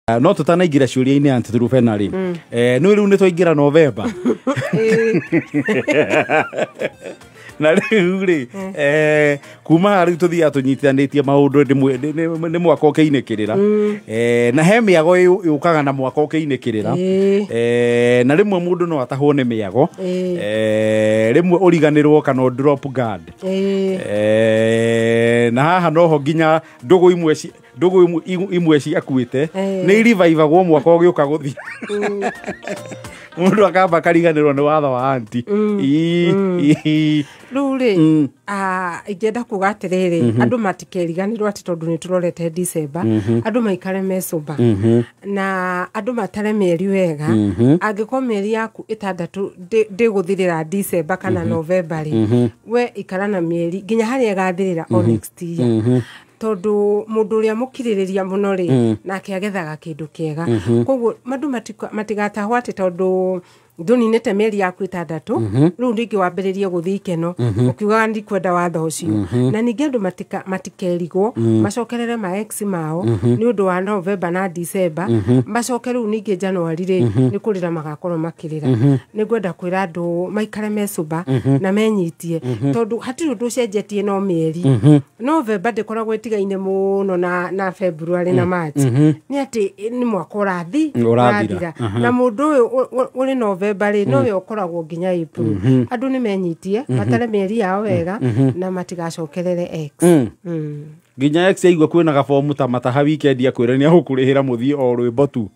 No tutanaingĩra ciũria-inĩ, Aunty Truphena rĩ, nĩ rĩu nĩ twaingĩra November na rĩu rĩ, kuma haha rĩu tũthiaga tũnyitithanĩtie maũndũ nĩ mwaka ũkĩinĩkĩrĩra. Na he mĩago yũkaga na mwaka ũkĩinĩkĩrĩra. Na rĩmwe mũndũ no atahwo nĩ mĩago. Rĩmwe ũriganĩrwo kana ũ drop guard. Na haha noho nginya ndũgũ imwe ndũgũ imwe ciakuĩte nĩ irivaivagwo mwaka ũgĩũka gũthira, mũndũ akamba akariganĩrwo nĩ watho wa anti. Ii, ii. Rĩu rĩ, ingĩenda kuga atĩrĩrĩ, andũ matikeriganĩrwo atĩ tondũ nĩ tũrorete December, andũ maikare mecoba na andũ matare mĩeri wega. Angĩkorwo mĩeri yaku 6 ndĩgũthirĩra December kana November rĩ, we ikara na mĩeri nginya harĩa ĩgathirĩra o next year, tondũ mũndũ ũrĩa mũkirĩrĩria mũno rĩ, nake agethaga kĩndũ kĩega. Koguo andũ matigatahwo atĩ tondũ ndũninĩte mĩeri yaku 6, rĩu ningĩ wambĩrĩrie gũthiĩ ikeno ũkiugaga ndikwenda watho ũcio. Na ningĩ andũ matikerigwo macokerere ma ex mao nĩ ũndũ wa November na December, macoke rĩu ningĩ January rĩ, nĩ kũrĩra magakorwo makĩrĩra. Nĩ ngwenda kwĩra andũ maikare mecoba na menyitie, tondũ hatirĩ ũndũ ũcenjetie no mĩeri. November ndĩkoragwo ĩtigaine mũno na February na March, nĩ atĩ nĩ mwaka ũrathi Ũrathira. Ũrathira. Na mũndũ ũyũ ũrĩ November rĩ, nowe ũkoragwo nginya April. Andũ nĩ menyitie, matare mĩeri yao wega na matigacokerere ex. Nginya ex aigua kwĩna gabomu ta mataha weekend, akwĩra nĩ agũkũrĩhĩra mũthiĩ o rwĩmbo tu.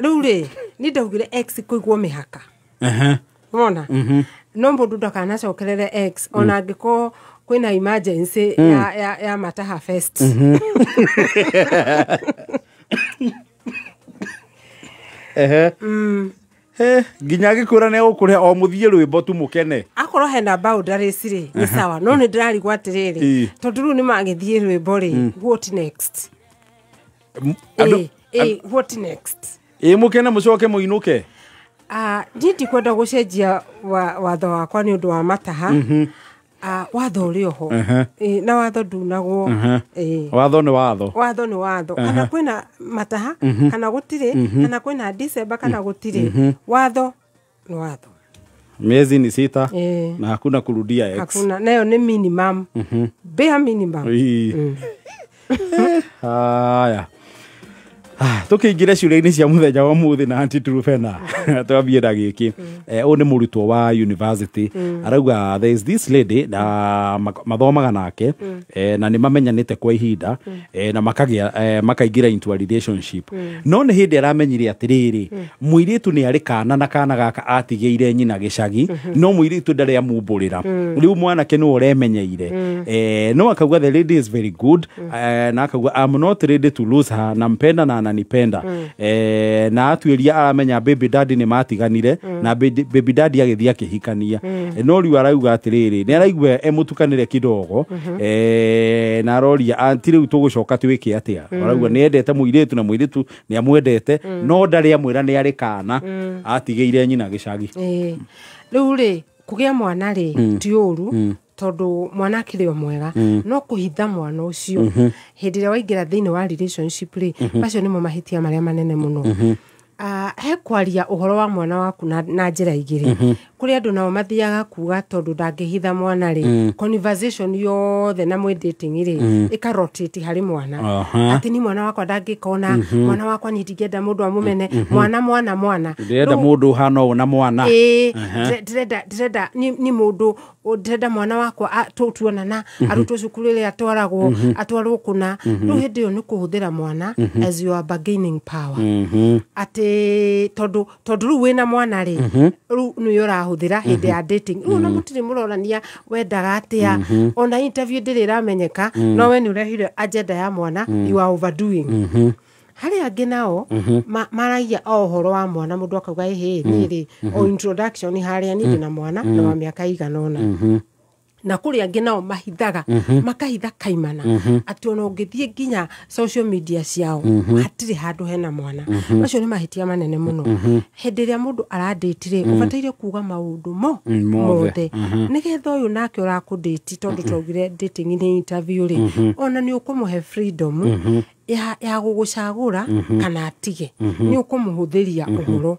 Rĩu rĩ, ni ndaugire ex kũigwo mĩhaka. Wona no mũndũ ndakanacokerere ex ona angĩkorwo kwĩna emergency ya mataha fest. He, nginya agĩkwĩra nĩ agũkũrĩha o mũthiĩ rwĩmbo tu mũkene. Akorwo hena boundaries rĩ, nĩ sawa, no nĩ ndĩrarigwo atĩrĩrĩ, tondũ rĩu nĩ magĩthiĩ rwĩmbo rĩ, what next? What next? Ĩ, mũkene mũcoke mũinũke. Ah, niĩ ndikwenda gũcenjia watho wakwa nĩ ũndũ wa mataha. Watho ũrĩ oho. Na watho ndunagwo. Watho nĩ watho. Watho nĩ watho, kana kwĩna mataha kana gũtirĩ, kana kwĩna December kana gũtirĩ, watho nĩ watho. Miezi ni 6 na hakuna kurudia ex. Hakuna, nayo nĩ minimum, bare minimum. Ii. Haya. Tũkĩingĩre ciũria-inĩ cia mũthenya wa mũthĩ na Aunty Truphena, twambie na gĩkĩ. Ũyũ nĩ mũrutwo wa university, arauga there is this lady na mathomaga nake, na nĩ mamenyanĩte kwa ihinda, na makagĩa, makaingĩra into a relationship, no nĩ hĩndĩ aramenyire atĩrĩrĩ, mũirĩtu nĩ arĩ kana, na kana gaka atigĩire nyina gĩcagi, no mũirĩtu ndarĩ amumbũrĩra. Rĩu mwanake nĩwe ũremenyeire. No akauga the lady is very good, na akauga, "I'm not ready to lose her, nampenda na ananipenda." Na atuĩria aramenya baby daddy nĩ matiganire, na baby daddy agĩthiĩ akĩhikania. No rĩu arauga atĩrĩrĩ, nĩ araigua emũtukanĩre kidogo, na aroria anti rĩu tũgũcoka twĩke atĩa. Arauga nĩ endete mũirĩtu na mũirĩtu nĩ amwendete, no ndarĩ amwĩra nĩ arĩ kana atigĩire nyina gĩcagi. Rĩu rĩ, kũgĩa mwana rĩ ti ũru, tondũ mwana akĩrĩ o mwega, no kũhitha mwana ũcio hĩndĩ ĩrĩa waingĩra thĩinĩ wa relationship rĩ, macio nĩmo mahĩtia marĩa manene mũno. He kwaria ũhoro wa mwana waku na njĩra igĩrĩ. Kũrĩ andũ nao mathiaga kuga tondũ ndangĩhitha mwana rĩ, conversation yothe na mwĩ dating rĩ, ĩka rotate harĩ mwana. Atĩ ni mwana wakwa ndangĩkona mwana wakwa, niĩ ndingĩenda mũndũ amũmene mwana, mwana, mwana. Ndĩrenda mũndũ ũhana ũũ na mwana. Ĩĩ, ndĩrenda ni mũndũ ndĩrenda mwana wakwa tuonana arutwo cukuru ĩrĩa atwaragwo, atwarwo kũna. Rĩu hĩndĩ ĩyo nĩ kũhũthĩra mwana as your bargaining power, atĩ tondũ rĩu wĩna mwana rĩ, rĩu nĩwe ũrahũthĩra hĩndĩ ya dating. Rĩu ona mũtirĩ mũrorania wendaga atĩa, ona interview ndĩrĩ ĩramenyeka, no we nĩ ũrehire agenda ya mwana. You are overdoing. Harĩ angĩ nao maragia o ũhoro wa mwana, mũndũ akauga, ĩhĩ, niĩ rĩ, o introduction harĩa, niĩ ndĩna mwana na wa mĩaka igana ũna. Na kũrĩ angĩ nao mahithaga, makahitha kaimana, atĩ ona ũngĩthiĩ nginya social media ciao hatirĩ handũ hena mwana. Macio nĩ mahĩtia manene mũno. Hĩndĩ ĩrĩa mũndũ arandĩti rĩ, ũbataire kuga maũndũ mo mothe. Mothe, nĩgetha ũyũ nake ũrakũndĩti, tondũ twaugire dating nĩ interview rĩ, ona nĩ ũkũmũhe freedom ya gũgũcagũra kana atige, nĩ ũkũmũhũthĩria ũhoro.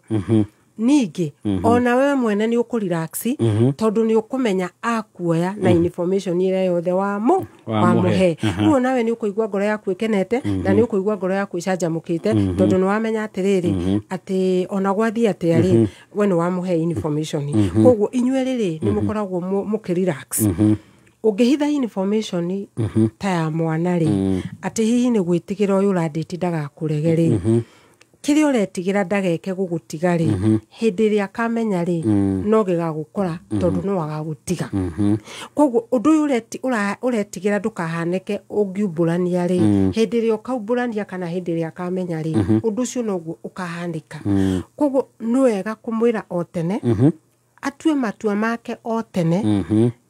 Ningĩ ona we mwene nĩ ũkũrelax, tondũ nĩ ũkũmenya akuoya na information ĩrĩa yothe wamũ Wamũhe. Wamũhe. Rĩu onawe nĩ ũkũigua ngoro yaku ĩkenete na nĩ ũkũigua ngoro yaku ĩcanjamũkĩte, tondũ nĩ wamenya atĩrĩrĩ, atĩ ona gwathiĩ atĩa rĩ, we nĩ wamũhe information. Koguo inyuerĩ rĩ, nĩ mũkoragwo mũkĩrelax. Ũngĩhitha information ta ya mwana rĩ, atĩ hihi nĩ gwĩtigĩra ũyũ ũrandĩti ndagakũrege rĩ, kĩrĩa ũretigĩra ndageke gũgũtiga rĩ, hĩndĩ ĩrĩa akamenya rĩ, no gĩgagũkora, tondũ no agagũtiga. Koguo ũndũ ũyũ ũretigĩra ndũkahanĩke ũngiumbũrania rĩ, hĩndĩ ĩrĩa ũkaumbũrania kana hĩndĩ ĩrĩa akamenya rĩ, ũndũ ũcio noguo ũkahanĩka. Koguo nĩ wega kũmwĩra o tene, atue matua make o tene,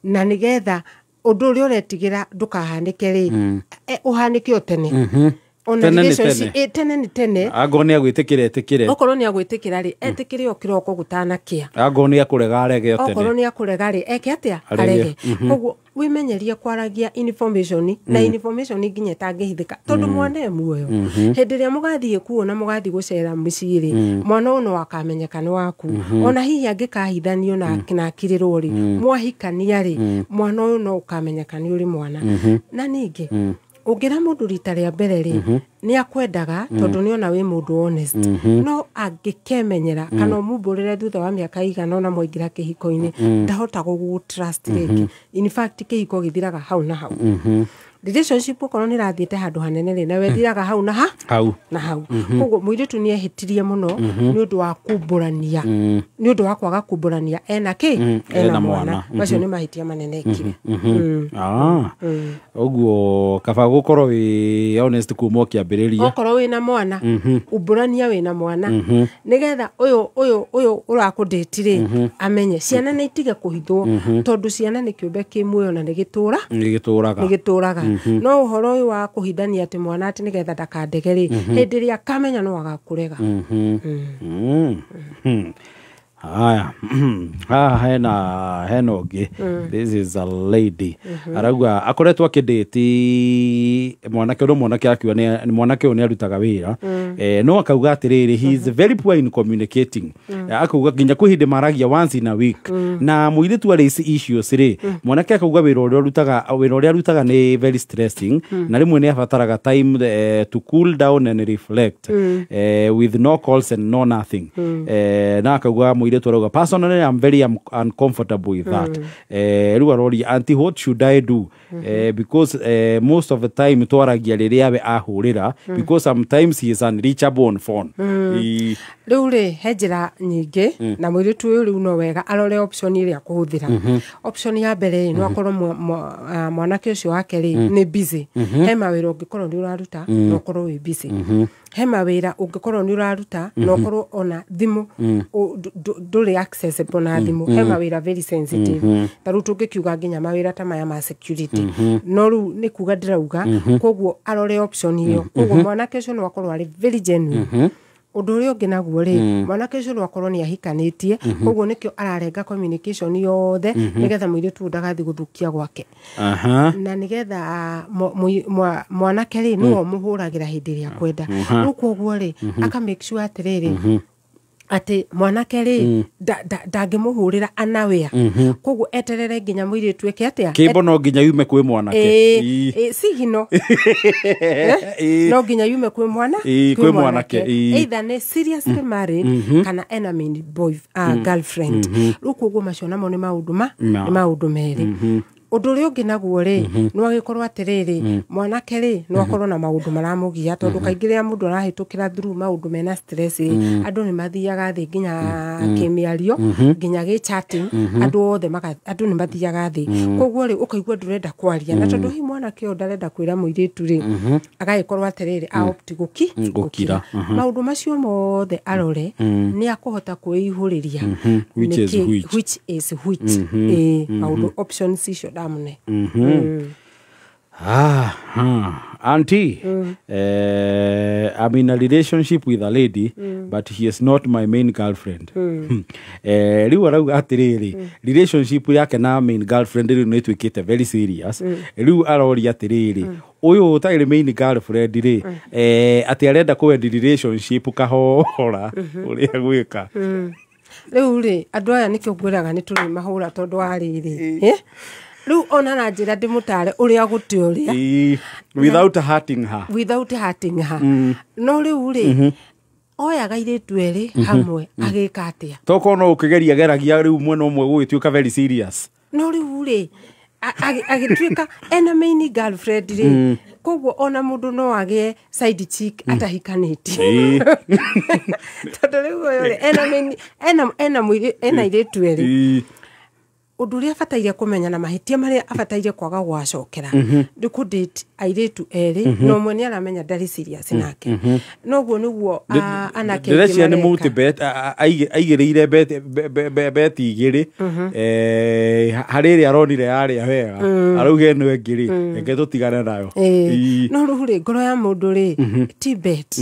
na nĩgetha ũndũ ũrĩa ũretigĩra ndũkahanĩke rĩ, ũhanĩke o tene. Ona Tene nĩ relationship- tene. Tene nĩ tene. Angorwo nĩ agwĩtĩkĩra, etĩkĩre. Okorwo nĩ agwĩtĩkĩra rĩ, etĩkĩre o kĩroko gũtanakĩa. Angorwo nĩ akũrega, arege o Okorwo tene. nĩ akũrega rĩ, eke atĩa? Arege. Arege. Koguo wĩmenyerie kwaragia information, na information nginya ĩtangĩhithĩka, tondũ mwana e muoyo. Hĩndĩ ĩrĩa mũgathiĩ kuo na mũgathiĩ gũcera mũciĩ rĩ, mwana ũyũ no akamenyeka nĩ waku. Ona hihi angĩkahithanio na akirĩrwo rĩ, mwahikania rĩ, mwana ũyũ no ũkamenyeka nĩ ũrĩ mwana. Na ningĩ ũngĩra mũndũ rita rĩa mbere rĩ, nĩ akwendaga, tondũ nĩ ona wĩ mũndũ honest. No angĩkemenyera kana ũmumbũrĩre thutha wa mĩaka igana ũna mwaingĩra kĩhiko-inĩ, ndahota gũgũ trust rĩngĩ. In fact, kĩhiko gĩthiraga hau na hau. Relationship okorwo nĩ ĩrathiĩte handũ hanene rĩ, nawe ĩthiraga hau na ha hau. Na hau. Koguo mũirĩtu nĩ ehĩtirie mũno nĩ ũndũ wa kumbũrania, nĩ ũndũ wa kwaga kumbũrania ena kĩ, ena mwana. Macio nĩ mahĩtia manene ekire. Ah, ũguo kaba gũkorwo wĩ honest kuma o kĩambĩrĩria. Okorwo wĩna mwana, umbũrania wĩna mwana, nĩgetha ũyũ ũrakũndĩti rĩ amenye. Ciana nĩ itige kũhithwo, tondũ ciana nĩ kĩũmbe kĩ muoyo na nĩ gĩtũra nĩ gĩtũraga. Nĩ gĩtũraga. No ũhoro ũyũ wa kũhithania atĩ mwana atĩ nĩgetha ndakandege rĩ, hĩndĩ ĩrĩa akamenya no agakũrega. Haya, haha hena ũngĩ. This is a lady arauga akoretwo akĩndĩti mwanake ũndũ, mwanake akiuga mwanake ũyũ nĩ arutaga wĩra, no akauga atĩrĩrĩ, he is very poor in communicating. Akauga nginya kwĩ hĩndĩ maragia once in a week, na mũirĩtu arĩ ici issues rĩ, mwanake akauga wĩra ũrĩa arutaga nĩ very stressing, na rĩmwe nĩ abataraga time to cool down and reflect, with no calls and no nothing. Na akauga mũirĩtu arauga, "Personally, I'm very uncomfortable with that." Rĩu aroria, "Auntie, what should I do?" Because most of the time twaragia rĩrĩa we ahũrĩra, because sometimes he is unreachable on phone. Rĩu rĩ, he njĩra nyingĩ, na mũirĩtu ũyũ rĩu no wega arore option ĩrĩa akũhũthĩra. Option ya mbere rĩ, no akorwo mwanake ũcio wake rĩ nĩ busy. He mawĩra ũngĩkorwo nĩ ũraruta na ũkorwo wĩ busy, he mawĩra ũngĩkorwo nĩ ũraruta na ũkorwo ona thimũ ndũrĩ accessible na thimũ. He mawĩra very sensitive, ta rĩu tũngĩkiuga nginya mawĩra ta maya ma security. No rĩu nĩ kuga ndĩrauga, koguo arore option ĩyo. Koguo mwanake ũcio no akorwo arĩ very genuine. Ũndũ ũrĩa ũngĩ naguo rĩ, mwanake ũcio no akorwo nĩ ahikanĩtie, koguo nĩkĩo ararenga communication yothe, nĩgetha mũirĩtu ũyũ ndagathiĩ gũthũkia gwake, na nĩgetha mwanake rĩ nĩwe ũmũhũragĩra hĩndĩ ĩrĩa akwenda. Rĩu koguo rĩ, aka make sure atĩrĩrĩ, atĩ mwanake rĩ ndangĩmũhũrĩra anawea. Koguo eterere nginya mũirĩtu eke atĩa? Kĩmbo no nginya yume kwĩ mwanake. Ĩĩ, sigino no nginya yume kwĩ mwana. Ĩĩ, kwĩ mwanake, ĩĩ. Either nĩ seriously married kana ena main boy, girlfriend. Rĩu koguo macio namo nĩ maũndũ ma nĩ maũndũ merĩ. Ũndũ ũrĩa ũngĩ naguo rĩ, no agĩkorwo atĩrĩrĩ, mwanake rĩ no akorwo na maũndũ maramũgia, tondũ kaingĩ rĩrĩa mũndũ arahĩtũkĩra through maũndũ mena stress rĩ, andũ nĩ mathiaga thĩ nginya kĩmĩario, nginya gĩ chatting, andũ othe andũ nĩ mathiaga thĩ. Koguo rĩ, ũkaigua ndũrenda kwaria, na tondũ hihi mwanake ũyũ ndarenda kwĩra mũirĩtu rĩ, agagĩkorwo atĩrĩrĩ, aopt gũki Gũkira. Maũndũ macio mothe arore nĩ akũhota kwĩihũrĩria Which is nĩkĩ- which. Which is which. Ĩĩ, maũndũ options icio Ramne. Auntie, I'm in a relationship with a lady, but he is not my main girlfriend. Rĩu arauga atĩrĩrĩ, relationship yake na main girlfriend rĩu nĩ ĩtuĩkĩte very serious. Rĩu aroria atĩrĩrĩ, ũyũ ũtarĩ main girlfriend rĩ, atĩ arenda kũend relationship kahora, ũrĩa gwĩka. Rĩu rĩ, andũ aya nĩkĩo ngwĩraga nĩ tũrĩ mahũra tondũ wa rĩrĩ. Rĩu ona na njĩra ndĩmũtare ũrĩa gũte ũrĩa. Without hurting her. Without hurting her. No rĩu rĩ, oyaga airĩtu erĩ hamwe agĩka atĩa? Tokorwo no ũkĩgeria geragia rĩu mwena ũmwe gũgĩtuĩka very serious. No rĩu rĩ, agĩtuĩka ena main girlfriend rĩ, koguo ona mũndũ no agĩe side chick atahikanĩtie. Tondũ rĩu ũyũ rĩ, ena main ena ena airĩtu erĩ. Ũndũ ũrĩa abataire kũmenya na mahĩtia marĩa abataire kwaga gwacokera nĩ kũ-date airĩtu erĩ na ũmwe nĩ aramenya ndarĩ serious nake. Noguo nĩguo anake aingĩ Ndĩreciria nĩ mareka. Multibet aigĩrĩire bet igĩrĩ, harĩ ĩrĩa aronire yarĩa wega, arauga ĩno ĩngĩ rĩ, reke tũtigane nayo. No rĩu rĩ, ngoro ya mũndũ rĩ ti bet,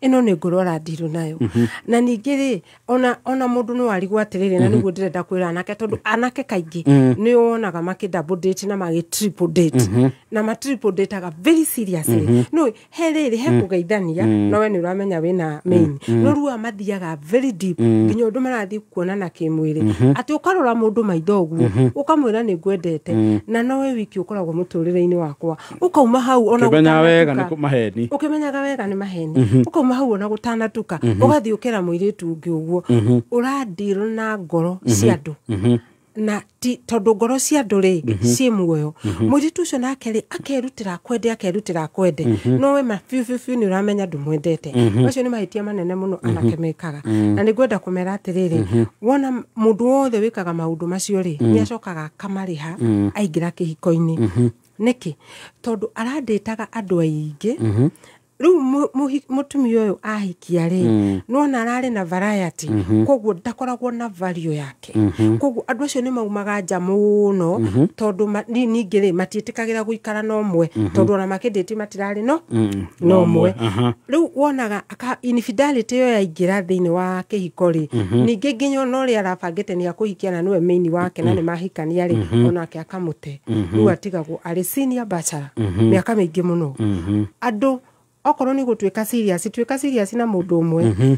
ĩno nĩ ngoro arandirwo nayo. Na ningĩ rĩ, ona mũndũ no arigwo atĩrĩrĩ, na nĩguo ndĩrenda kwĩra anake, tondũ anake kaingĩ nĩ wonaga makĩ double date na magĩ triple date, na ma triple date-aga very seriously. No he rĩrĩ, he kũgeithania, no we nĩ ũramenya wĩna main, no rĩu aya mathiaga very deep nginya ũndũ marathiĩ kuonana kĩmwĩrĩ, atĩ ũkarora mũndũ maitho ũguo ũkamwĩra nĩ ngwendete na nowe wiki ũkoragwo mũtũrĩre-inĩ wakwa, ũkauma hau ona Ũkĩmenyaga wega gũtanatuka. Nĩ maheni. Ũkĩmenyaga wega nĩ maheni, ũkauma hau ona gũtanatuka ũgathiĩ ũkera mũirĩtu ũngĩ ũguo ũrandirwo na ngoro cia andũ, na ti tondũ ngoro cia andũ rĩ ciĩ muoyo. Mũirĩtu ũcio nake rĩ, akerutĩra akwende, akerutĩra akwende, no we ma biũ biũ biũ nĩ ũramenya ndũmwendete. Macio nĩ mahĩtia manene mũno anake mekaga, na nĩ ngwenda kũmera atĩrĩrĩ, wona mũndũ wothe wĩkaga maũndũ macio rĩ, nĩ acokaga akamarĩha aingĩra kĩhiko-inĩ. Nĩkĩ? Tondũ arandĩtaga andũ aingĩ. Rĩu mũtumia ũyũ ahikia rĩ, nona ararĩ na variety, koguo ndakoragwo na value yake, koguo andũ acio nĩ maumaga nja mũno, tondũ ningĩ rĩ, matiĩtĩkagĩra gũikara na ũmwe, tondũ ona makĩndĩti matirarĩ no no ũmwe. Rĩu wonaga infidelity ĩyo yaingĩra thĩinĩ wa kĩhiko rĩ, ningĩ nginya ona ũrĩa arabangĩte nĩ akũhikia na nĩwe main wake na nĩ mahikania rĩ, onake akamũte. Rĩu atigagwo arĩ senior bachelor mĩaka mĩingĩ mũno. Andũ okorwo nĩ gũtuĩka serious, tuĩka serious na mũndũ ũmwe.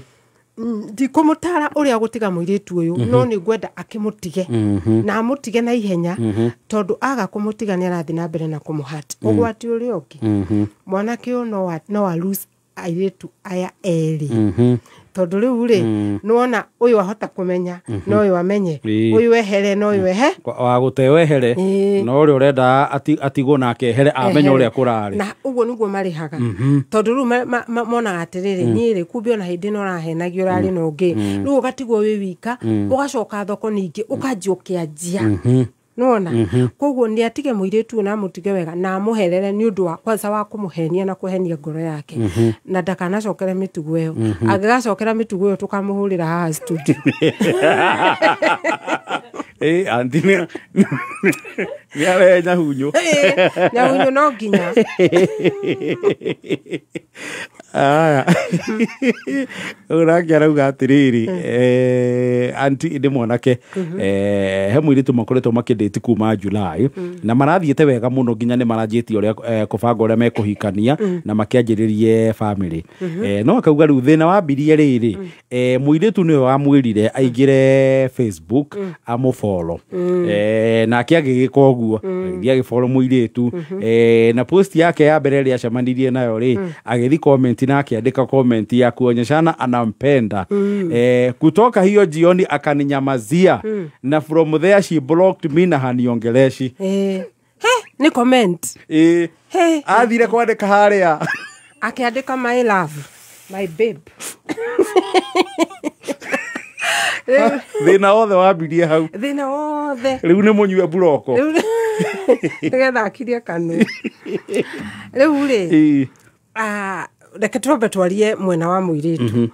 Ndikũmũtara ũrĩa gũtiga mũirĩtu ũyũ, no nĩ ngwenda akĩmũtige na amũtige na ihenya, tondũ aga kũmũtiga nĩ arathiĩ na mbere na kũmũhat ũgwati ũrĩa ũngĩ. Mwanake ũyũ no a lose airĩtu aya erĩ, tondũ rĩu rĩ, nĩwona ũyũ ahota kũmenya na ũyũ amenye, ũyũ ehere na ũyũ ehe. Wa gũte wehere, na ũrĩa ũrenda atigwo nake ehere amenya ũrĩa kũrarĩ. Na ũguo nĩguo marĩhaga, tondũ rĩu monaga atĩrĩrĩ, niĩ rĩ, kumbe ona hĩndĩ ĩno ũrahenagio ũrarĩ na ũngĩ. Rĩu ũgatigwo wĩ wika, ũgacoka thoko ningĩ ũkanjia ũkĩanjia, nĩwona? Koguo nĩ atige mũirĩtu ũyũ na amũtige wega na amũherere nĩ ũndũ wa kwanza wa kũmũhenia na kũhenia ngoro yake, na ndakanacokere mĩtugo ĩyo. Angĩgacokera mĩtugo ĩyo, tũkamũhũrĩra haha studio. Auntie nĩ arehe nyahunyu. Nyahunyu no nginya. Aya, ũyũ nake arauga atĩrĩrĩ, auntie, nĩ mwanake, he mũirĩtu makoretwo makĩndĩti kuma July na marathiĩte wega mũno, nginya nĩ maranjĩtie ũrĩa kũbanga ũrĩa mekũhikania na makĩanjĩrĩrie family. No akauga rĩu thĩna wambirie rĩrĩ, mũirĩtu nĩwe wamwĩrire aingĩre Facebook amũfollow, nake agĩgĩka ũguo, agĩthiĩ agĩfollow mũirĩtu, na post yake ya mbere ĩrĩa acemanirie nayo rĩ, agĩthi comment na akĩandĩka comment ya kuonyeshana anampenda. Kutoka hiyo jioni akaninyamazia, na from there she blocked me na haniongeleshi. He nĩ comment. He. Athire kwandĩka harĩa. Akĩandĩka "my love, my babe". Thĩna wothe wambirie hau. Thĩna wothe. Rĩu nĩ mũnyue buroko. Rĩu nĩgetha akirie kanua rĩu rĩ. Reke twambe twarie mwena wa mũirĩtu.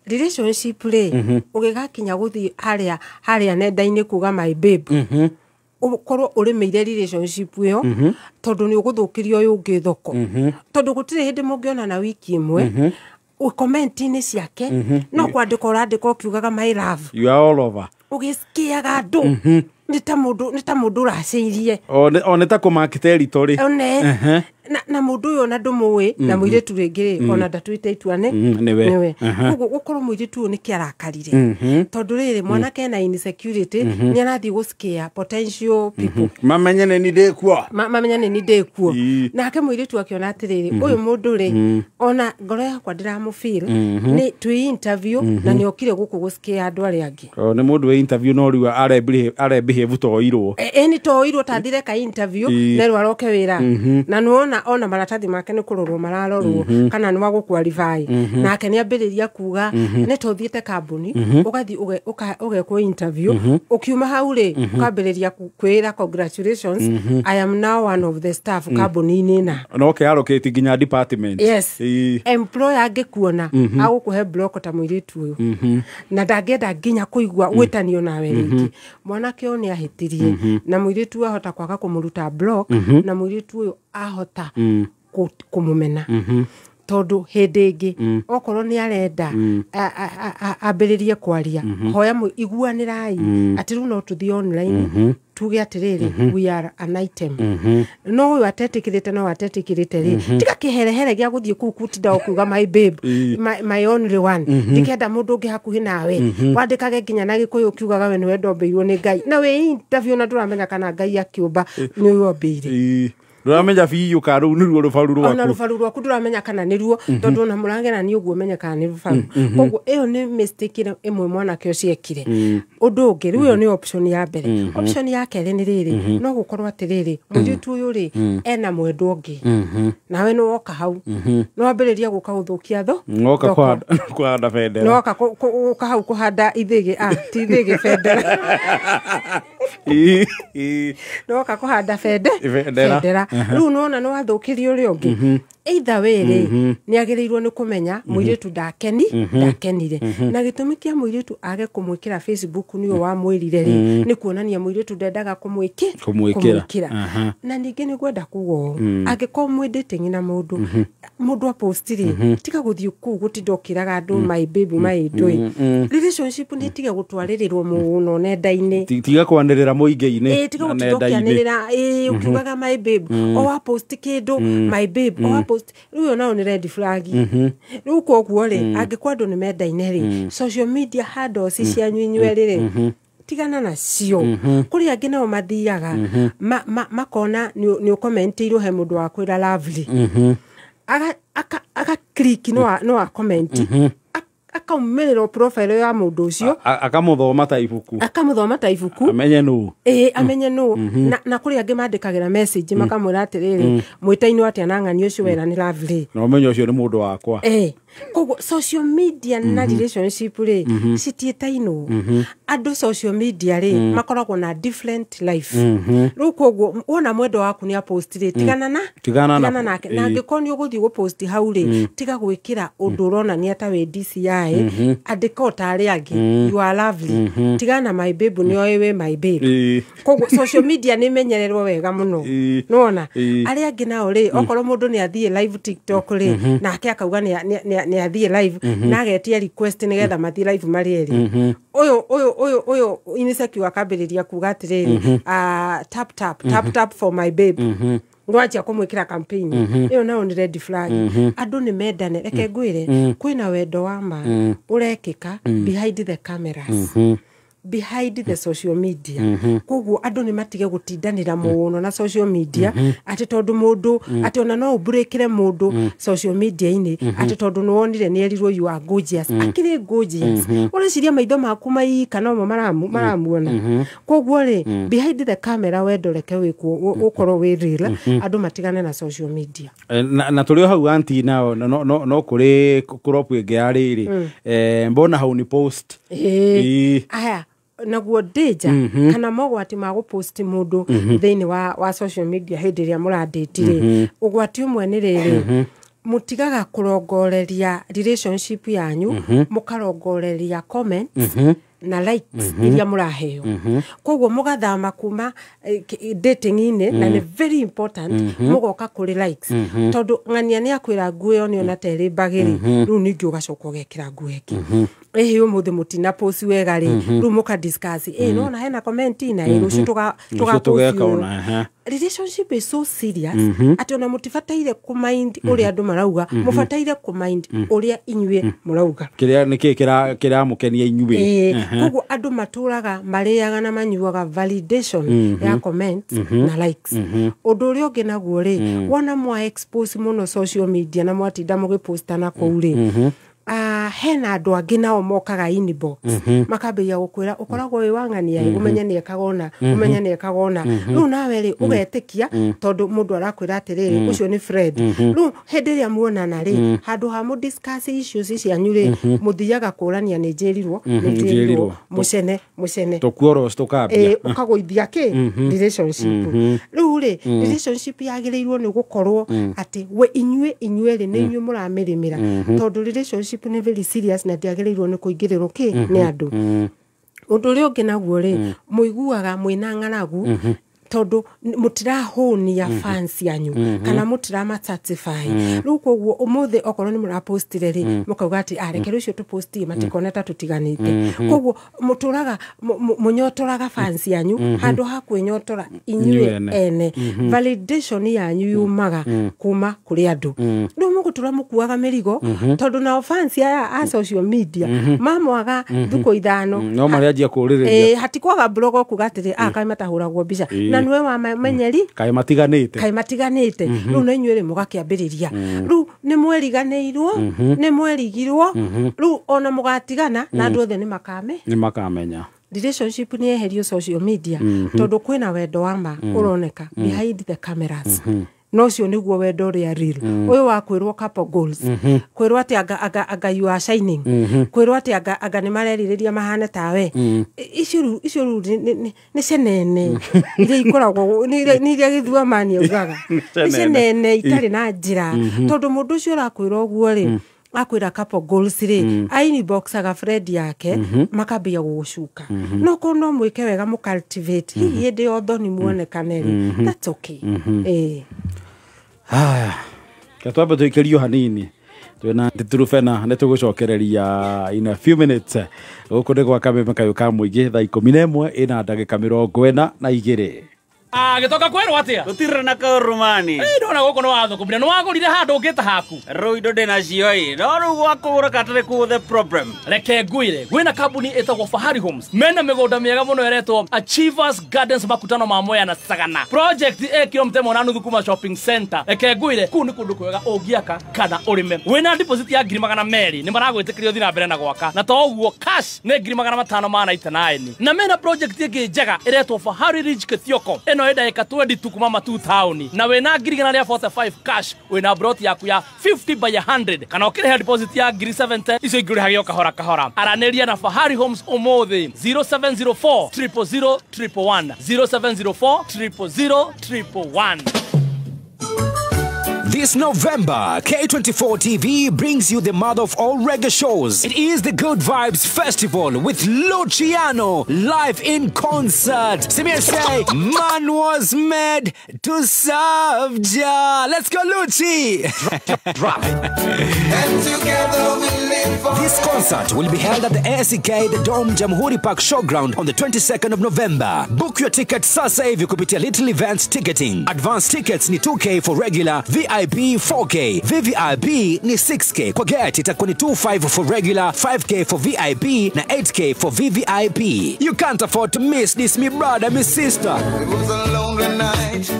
Relationship rĩ, ũgĩgakinya gũthiĩ harĩa nenda-inĩ kuga "my babe", Ũkorwo ũrĩmĩire relationship ĩyo, tondũ nĩ ũgũthũkĩria ũyũ ũngĩ thoko, tondũ gũtirĩ hĩndĩ mũngĩonana wiki ĩmwe comment-inĩ ciake no kwandĩka ũrandĩka ũkiugaga "my love". You are all over. Ũgĩcikiaga andũ nĩ ta mũndũ ũracĩirie. O nĩ ta kũmark territory. One na mũndũ ũyũ ona ndũmũĩ, na mũirĩtu rĩngĩ rĩ, ona ndatuĩte itua nĩ Nĩwe. Nĩwe. Koguo gũkorwo mũirĩtu ũyũ nĩkĩ arakarire, tondũ rĩrĩ mwanake ena insecurity, nĩ arathiĩ gũscare potential people. Mamenye nĩ ni ndĩkuo. Mamenya nĩ ni ndĩkuo. Nake mũirĩtu akĩona atĩrĩrĩ, ũyũ mũndũ rĩ, ona ngoro yakwa ndĩramũfeel, nĩ twĩ interview na nĩ okire gũkũ gũscare andũ arĩa angĩ. O nĩ mũndũ wĩ interview, no rĩu arebehave toirwo. Ĩ nĩ toirwo tathire ka interview nerwo aroke wĩra, na nĩwona ona maratathi make nĩ kũrorwo mararorwo kana nĩ wa gũqualify, nake nĩ ambĩrĩria kuga nĩ tũthiĩte kambuni, ũgathiĩ ũgekwo interview, ũkiuma hau rĩ, ũkambĩrĩria kwĩra, "Congratulations, I am now one of the staff kambuni-inĩ." Na no kĩarokĩti nginya department. Yes. Employer angĩkuona agũkũhe block ta mũirĩtu ũyũ, na ndangĩenda nginya kũigua gwĩtanio nawe rĩngĩ. Mwanake ũyũ nĩ ahĩtirie, na mũirĩtu ahota kwaga kũmũruta block, na mũirĩtu ũyũ ahota kũmũmena, tondũ hĩndĩ ĩngĩ okorwo nĩ arenda ambĩrĩrie kwaria, hoya iguanĩrai atĩ rĩu no tũthiĩ online tuge atĩrĩrĩ, "We are an item." No ũyũ atetĩkĩrĩte, no atetĩkĩrĩte rĩ, tiga kĩherehere gĩa gũthiĩ kũu kutinda ũkiuga "my babe", my only one, ndikenda mũndũ ũngĩ hakuhĩ nawe, wandĩkage nginya na Gĩkũyũ ũkiugaga we nĩwe ndombĩirwo nĩ Ngai, na wĩ interview na ndũramenya kana Ngai akĩũmba nĩ ũyũ ombĩire. Ndũramenya biũ ka rũu nĩruo rũbaru Ona rwaku. Rũbaru rwaku ndũramenya kana nĩruo, tondũ ona mũragerania ũguo ũmenye kana nĩ rũbaru. Koguo ĩyo nĩ mistake ĩrĩa ĩmwe mwanake ũcio ekire. Ũndũ ũngĩ rĩu, ĩyo nĩ option ya mbere. Option ya kerĩ nĩ rĩrĩ, no gũkorwo atĩrĩrĩ, mũirĩtu ũyũ rĩ, ena mwendwa ũngĩ, nawe nĩ woka hau nĩ wambĩrĩria gũka gũthũkia tho Ngoka thoko. Kũhanda bendera. Nĩ woka gũka hau kũhanda ithĩgĩ, ti ithĩgĩ, bendera. Nĩ woka kũhanda bende Bendera. Bendera. Rĩu nĩwona nĩ wathũkĩria ũrĩa ũngĩ. Either way rĩ, nĩ agĩrĩirwo nĩ kũmenya mũirĩtu ndakenire, na gĩtũmi kĩa mũirĩtu age kũmwĩkĩra Facebook nĩ ũyũ wamwĩrire rĩ, nĩ kuonania mũirĩtu ndendaga Kũmwĩkĩra. Kũmwĩkĩra. Na ningĩ nĩ ngwenda kuga ũũ, angĩkorwo mwĩ dating na mũndũ, mũndũ apost rĩ, tiga gũthiĩ kũu gũtinda ũkĩraga andũ "my baby", my ndũĩ. Relationship nĩ tige gũtwarĩrĩrwo mũno nenda-inĩ. Tiga kwanĩrĩra mũingĩ-inĩ Ĩ, tiga na gũtinda nenda-inĩ. ũkĩanĩrĩra, ĩ, ũkiugaga "my babe", o wa post kĩndũ, "my babe", o wa post, rĩu ĩyo nayo nĩ red flag. Rĩu koguo rĩ, angĩkorwo andũ nĩ mendaine rĩ, social media handles cianyu inyuerĩ rĩ, tigana nacio. Kũrĩ angĩ nao mathiaga makona nĩ ũkomentĩirwo he mũndũ wa kwĩra "lovely", aga click no wa comment, akaumĩrĩrwo profile ya mũndũ ũcio. Akamũthoma ta ibuku. Akamũthoma ta ibuku. Amenye nũ. Ĩĩ, amenye nũ. Na kũrĩ angĩ mandĩkagĩra message makamwĩra atĩrĩrĩ, "Mwĩtainwo atĩa na ng'ani ũcio wera nĩ lovely?" Na ũmenye ũcio nĩ mũndũ wakwa. Ĩĩ, koguo social media na relationship rĩ, citiĩtainwo. Andũ social media rĩ, makoragwo na different life. Rĩu koguo wona mwendwa waku nĩ apost rĩ, tigana na Tigana na- nake. Na angĩkorwo nĩ ũgũthiĩ gũpost hau rĩ, tiga gwĩkĩra ũndũ ũronania ta wĩ DCI, andĩka o ta arĩa angĩ, "You are lovely", tigana na "my babe", nĩ oĩ wĩ my babe. Koguo social media nĩ imenyererwo wega mũno. Nĩwona arĩa angĩ nao rĩ, okorwo mũndũ nĩ athiĩ live TikTok rĩ, nake akauga nĩ athiĩ live na agetia request nĩgetha mathiĩ live marĩ erĩ, ũyũ insecure akambĩrĩria kuga atĩrĩrĩ, "Tap tap tap tap for my babe", nĩwanjia kũmwĩkĩra campaign, ĩyo nayo nĩ red flag. Andũ nĩ mendane. Reke ngwĩre, kwĩna wendo wa ma ũrekĩka behind the cameras, behind the social media. Koguo andũ nĩ matige gũtindanĩra mũno na social media, atĩ tondũ mũndũ, atĩ ona no ũmburĩkĩre mũndũ social media-inĩ atĩ tondũ nĩ wonire nĩ erirwo "You are gorgeous". Akĩrĩ gorgeous, ũreciria maitho maku maika nomo maramuona? Koguo rĩ, behind the camera wendo reke wĩkwo, ũkorwo wĩ real. Andũ matigane na social media. Na tũrĩ o hau, anti, nao no kũrĩ crop ĩngĩ ya rĩrĩ, mbona hauni post? Ĩĩ. Ĩĩ. Aya naguo danger kana mogwati ma gũpost mũndũ thĩinĩ wa social media hĩndĩ ĩrĩa mũrandĩti rĩ, ũgwati ũmwe nĩ rĩrĩ, mũtigaga kũrongoreria relationship yanyu, mũkarongoreria comments. na likes iria mũraheo. Koguo mũgathama kuma dating-inĩ, na nĩ very important, mũgoka kũrĩ likes, tondũ ng'ania nĩ akwĩra nguo ĩyo nĩona ta ĩrĩ mbagĩrĩ, rĩu ningĩ ũgacoka ũgekĩra nguo ĩngĩ. Ĩhĩ, ũmũthĩ mũtina post wega rĩ, rĩu mũka discuss, ĩ nona hena comment na ĩ rũciũ Rũciũ tũga tũgeka post ũyũ. Ona, ehe. Relationship is so serious atĩ ona mũtibataire kũmind ũrĩa andũ marauga, mũbataire kũmind ũrĩa inyuĩ mũrauga. Kĩrĩa nĩkĩ kĩramũkenia inyuĩ. Ĩĩ, koguo andũ matũraga marĩaga na manyuaga validation ya comments na likes. Ũndũ ũrĩa ũngĩ naguo rĩ, wona mwa expose mũno social media na mwatinda mũgĩposta na kũu rĩ, hena andũ angĩ nao mokaga inbox makambĩrĩria gũkwĩra ũkoragwo wĩ wa ng'ania ĩ, ũmenye nĩ ekaga ũna, ũmenye nĩ ekaga ũna. Rĩu nawe rĩ, ũgetĩkia tondũ mũndũ arakwĩra atĩrĩrĩ, ũcio nĩ friend. Rĩu hĩndĩ ĩrĩa muonana rĩ, handũ ha mũ discuss issues cianyu rĩ, mũthiaga kũrania nĩ njĩrirwo, nĩ njĩrirwo, njĩrirwo. Mũcene mũcene. Tũkuoros tũkambia. Ĩ, ũkagũithia kĩ relationship. Rĩu rĩ, relationship yagĩrĩirwo nĩ gũkorwo atĩ we inyuĩ rĩ, nĩ inyuĩ mũramĩrĩmĩra, tondũ relationship nĩ very serious na ndĩagĩrĩirwo nĩ kũingĩrĩrwo kĩ nĩ andũ. Ũndũ ũrĩa ũngĩ naguo rĩ, mũiguaga mwĩna ng'aragu tondũ mũtirahũnia fans yanyu kana mũtiramasatisfy. Rĩu koguo ũmũthĩ okorwo nĩ mũrapostire rĩ, mũkauga atĩ "Ah, reke rũciũ tũpostie matikone ta tũtiganĩte." Koguo mũtũraga mũnyotoraga fans yanyu handũ ha kwĩnyotora inyuĩ Inyuĩ ene. ene. Validation yanyu yumaga kuma kũrĩ andũ. Rĩu mũgũtũra mũkuaga mĩrigo, tondũ nao fans aya a social media mamwaga thukũ 5 No marĩanjia kũrĩrĩria. Ĩ, hatikwaga blog kuga atĩrĩ, ah, kaĩ matahũragwo mbica na nĩwe wamenyeri, kaĩ matiganĩte. Kaĩ matiganĩte. Rĩu na inyuĩ rĩ, mũgakĩambĩrĩria rĩu nĩ mweriganĩirwo, nĩ mwerigirwo. Rĩu ona mũgatigana na andũ othe nĩ makame nĩ makamenya. Relationship nĩ yeherio social media, tondũ kwĩna wendo wa ma ũroneka behind the cameras, no ũcio nĩguo wendo ũrĩa real. Ũyũ wa kwĩrwo couple goals, kwĩrwo atĩ anga you are shining, kwĩrwo atĩ anga nĩ marerirĩria mahane tawe, icio rĩu nĩ cenene iria ikoragwo nĩ iria gĩthuamani augaga nĩ cenene itarĩ na njĩra, tondũ mũndũ ũcio ũrakwĩra ũguo rĩ, akwĩra couple goals rĩ, ainboxaga friend yake makambia gũgũcuka. No korwo no mwĩke wega, mũcultivate, hihi hĩndĩ ya ũthoni muonekane rĩ, that's okay. Ĩĩ. Haya, ke twambe tũikĩrio hanini twĩna Turufena, nĩ tũgũcokereria in a few minutes. Gũkũ nĩ gwa Kameme kayũ ka mũingĩ, thaa 11 ĩna ndagĩka 42. Ah, gĩtoka kwĩrwo atĩa? Gũtirĩ na kaũrũmani. Ĩ, ndona gũkũ nĩ wathũkũmire, nĩ wagũrire handũ ũngĩta haku. Rĩu indo ndĩnacio ĩ, no rĩu gwa kũgũra katarĩ kuo the problem. Reke ngwĩre, gwĩna kambuni ĩtagwo Fahari Homes, mena mĩgũnda mĩega mũno ĩretwo Achievers Gardens, makutano ma Mwea na Sagana, project ĩ kilomita 1.5 kuma shopping center. Reke ngwĩre, kũu nĩ kũndũ kwega ũngĩaka kana ũrĩme. Wĩna deposit ya 200,000 nĩ maragwĩtĩkĩria ũthiĩ na mbere na gwaka, na to ũguo cash nĩ 599,000. Na mena project ĩngĩ njega ĩretwo Fahari Ridge Kithioko, ĩno ĩ ndagĩka 20 tu kuma Matu town, na wĩna 145,000 cash wĩna plot yaku ya 50 by 100, kana ũkĩrĩha deposit ya 70,000, icio ingĩ ũrĩhage o kahora kahora. Aranĩria na Fahari Homes ũmũthĩ 0704 000 111, 0704 000 111. This November, K24 TV brings you the mother of all reggae shows. It is the Good Vibes Festival with Luciano live in concert. Samir say, man was made to serve Jah. Let's go, Lucci. Drop it. And together we live for This concert will be held at the ACK The Dome Jamhuri Park Showground on the 22nd of November. Book your ticket sasa hivi kupitia Little Events Ticketing. Advance tickets ni 2K for regular, VIP 4K, VVIP ni 6K. Kwa gate itakuwa ni 25 for regular, 5K for VIP na 8K for VVIP. You can't afford to miss this, me brother, me sister. It was a lonely night.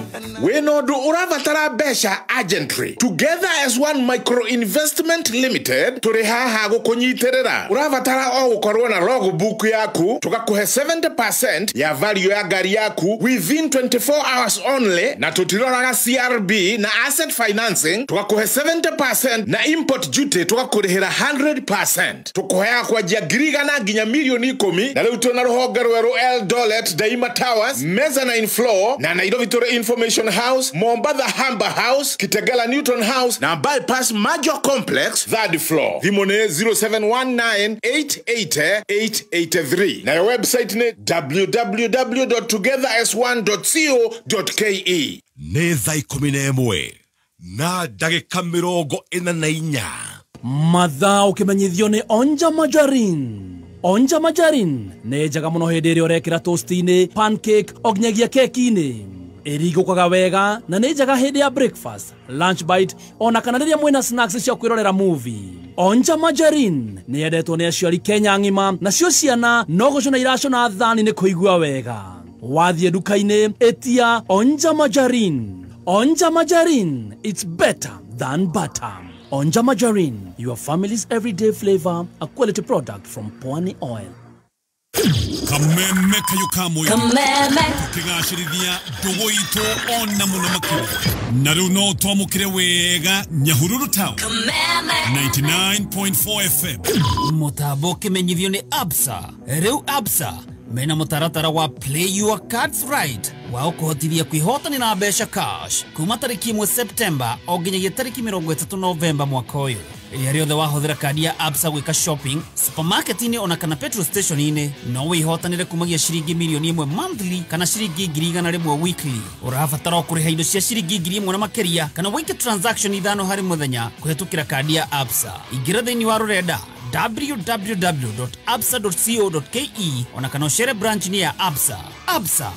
Wĩna ũndũ ũrabatara mbeca urgently, Together as One Micro Investment Limited tũrĩ haha gũkũnyitĩrĩra. Ũrabatara o gũkorwo na logbook yaku, tũgakũhe 70% ya value ya ngari yaku within 24 hours only, na tũtiroraga CRB na asset financing, tũgakũhe 70% na import duty tũgakũrĩhĩra 100%. Tũkũheaga kwanjia 100,000 nginya 10,000,000. Na rĩu twĩna rũhonge rwerũ Eldoret, Daima Towers, mezzanine floor, na Nairobi tũrĩ Information Newton House, Mombatha Hamba House, Kitegela Newton House na Bypass Major Complex third floor. Thimũ nĩ 0719 880 883 nayo website nĩ www.togetheras1.co.ke. Nĩ thaa 11 na ndagĩka 44. Mathaa ũkĩmenyithio nĩ Onja Majarin. Onja Majarin nĩ njega mũno hĩndĩ ĩrĩa ũrekĩra toast-inĩ, pancake o nginyagia keki-inĩ. Ĩringũkaga wega na nĩ njega hĩndĩ ya breakfast, lunch bite ona kana rĩrĩa mwĩna snacks cia kwĩrorera movie. Onja Majarin nĩ yendetwo nĩ aciari Kenya ng'ima, nacio ciana no gũcũna iracũna thani nĩ kũigua wega. Wathiĩ nduka-inĩ ĩtia Onja Majarin. Onja Majarin, it's better than butter. Onja Majarin, your family's everyday flavor, a quality product from Pwani Oil. Kameme kayo kamwe. Kameme. Tukigacirithia ndugu itu ona muno makiria. Na riu no twamukire wega Nyahururu Town. Kameme. 99.4 FM. Mutambo kimenyithio ni Absa. Riu Absa mena mutaratara wa Play Your Cards Right wa ukuhotithia kwihotanira mbeca cash kuma tariki 1 September o nginyagia tariki 30 November mwaka uyu. Rĩrĩa rĩothe wahũthĩra kandi ya Absa gwĩka shopping supermarket-inĩ ona kana petrol station-inĩ no wĩhotanĩre kumagia ciringi mirioni 1 monthly kana ciringi 100,000 weekly. Ũrabatara o kũrĩha indo cia ciringi 1,000 na makĩria kana wĩke transaction 5 harĩ mũthenya kũhĩtũkĩra kandi ya Absa. Ingĩra thĩinĩ wa rũrenda www.absa.co.ke ona kana ũcere branch-inĩ ya Absa. Absa,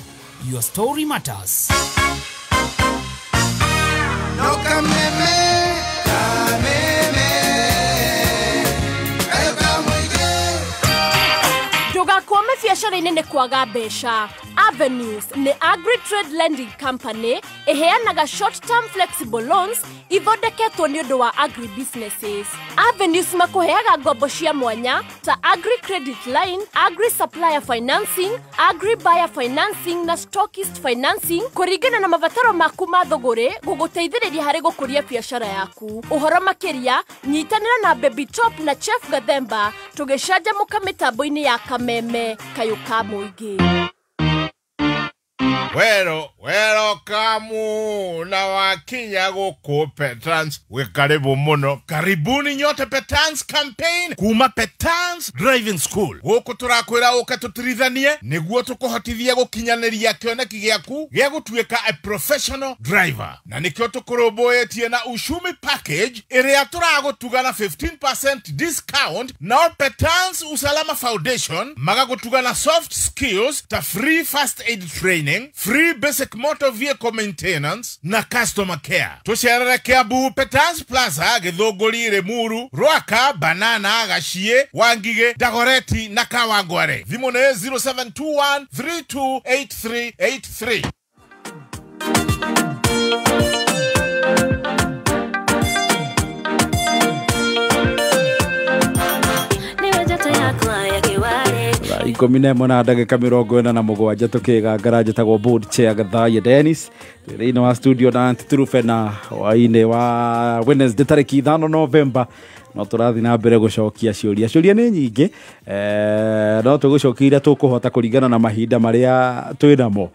your story matters. No kameme, kameme, kayo kamwige. Ndũgakwame biacara-inĩ nĩ kwaga mbeca. Avenues nĩ Agri Trade Lending Company ĩheanaga short term flexible loans ithondeketwo nĩ ũndũ wa agri businesses. Avenues makũheaga ngombo cia mwanya ta Agri Credit Line, Agri Supplier Financing, Agri Buyer Financing na Stockist Financing kũringana na mabataro maku ma thũgũrĩ gũgũteithĩrĩria harĩ gũkũria biacara yaku. Ũhoro makĩria nyitanĩra na Baby Top na Chef Gathemba tũgĩcanjamũka mĩtambo-inĩ ya Kameme kayũ ka mũingĩ. Wero, wero kamu na wakinya guku Petrans, we karibu muno. Karibuni nyote Petrans campaign kuma Petrans Driving School. Guku turakwira uke tutirithanie niguo tukuhotithia gukinyaniria kioneki giaku gia gutuika a professional driver. Na nikio tukurumbuitie na Ushumi package iria turagutuga na 15% discount, na Petrans Usalama Foundation magagutuga na soft skills ta free first aid training, free basic motor vehicle maintenance na customer care. Tucerere Kiambu Petrans Plaza, Githunguri, Limuru, Ruaka, Banana, Gachie, Wangige, Dagoreti na Kawangware. Thimũ nĩ 0721 328383. 11 na ndagĩka 47 tũkĩgangara njĩtagwo board chair Gathaiya Dennis thĩinĩ wa studio na Aunty Truphena hwaĩ-inĩ wa Wednesday tarĩki 5 November. No tũrathiĩ na mbere gũcokia ciũria. Ciũria nĩ nyingĩ, no tũgũcokia iria tũkũhota kũringana na mahinda marĩa twĩ namo.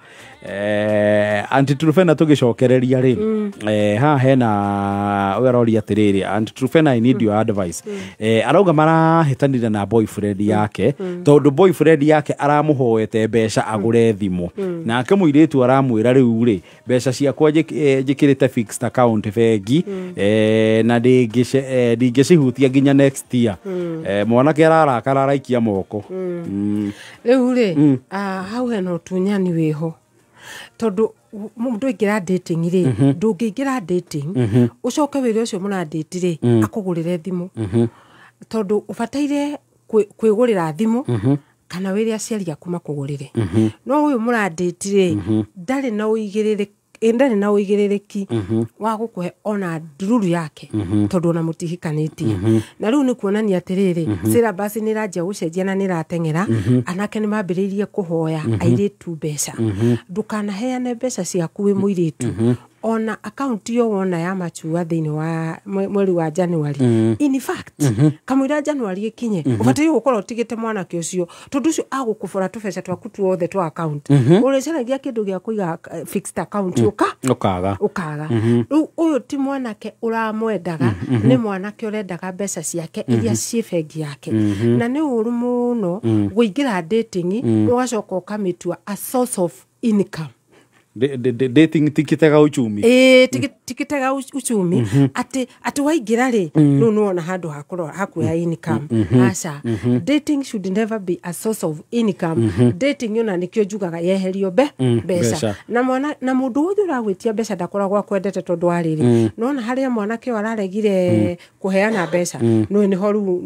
Aunty Truphena tũgĩcokereria rĩ, haha hena ũyũ aroria atĩrĩrĩ, Aunty Truphena, I need your advice. Arauga marahĩtanire na boyfriend yake tondũ boyfriend yake aramũhoete mbeca agũre thimũ, nake mũirĩtu aramwĩra rĩu rĩ, mbeca ciakwa njĩkĩrĩte fixed account bengi, na ndingĩcihutia nginya next year. Mwanake ararakara araikia moko. Rĩu rĩ, hau hena ũtunyani wĩho tondu mundu ingira dating ri ndungĩingĩra dating ucoke wĩre ũcio mũrandate rĩ akũgũrĩre thimũ, tondu ũbataire kwĩgũrĩra thimũ kana wĩre aciari aku makũgũrĩre. No ũyũ mũrandate rĩ ndarĩ na ũigĩrĩrĩki, ndarĩ na ũigĩrĩrĩki wa gũkũhe ona ndururu yake tondu ona mũtihikanĩtie. Na rĩu nĩ kuonania atĩrĩrĩ, syllabus nĩ ĩranjia gũcenjia na nĩ ĩrateng'era, anake nĩ mambĩrĩirie kũhoya airĩtu mbeca. Ndũkanaheane mbeca ciaku wĩ mũirĩtu Ona akaunti ĩyo wona ya machua thĩinĩ wa mweri wa January, in fact, kamũira January ĩkinye, ũbataire gũkorwo ũtigĩte mwanake ũcio, tondũ ũcio agũkũbora tũbeca twaku tuothe twa account. Ũrĩcaragia kĩndũ gĩa kũiga fixed account ũka Ũkaga. Ũkaga. Rĩu ũyũ ti mwanake ũramwendaga, nĩ mwanake ũrendaga mbeca ciake iria ciĩ bengi yake. Na nĩ ũru mũno kũingĩra dating ũgacoka ũkamĩtua a source of income. Dating tikitega uchumi. Ĩĩ, tikitega uchumi, atĩ waingĩra rĩ, rĩu nĩwona handũ hakuoya income. Aca, dating should never be a source of income. Dating yona nĩkĩo njugaga yeherio mbeca. Mbeca. Na mwana na mũndũ wothe ũragwĩtia mbeca ndakoragwo akwendete, tondũ wa rĩrĩ, nona harĩa mwanake ũyũ araregire kũheana mbeca, nĩwe nĩho rĩu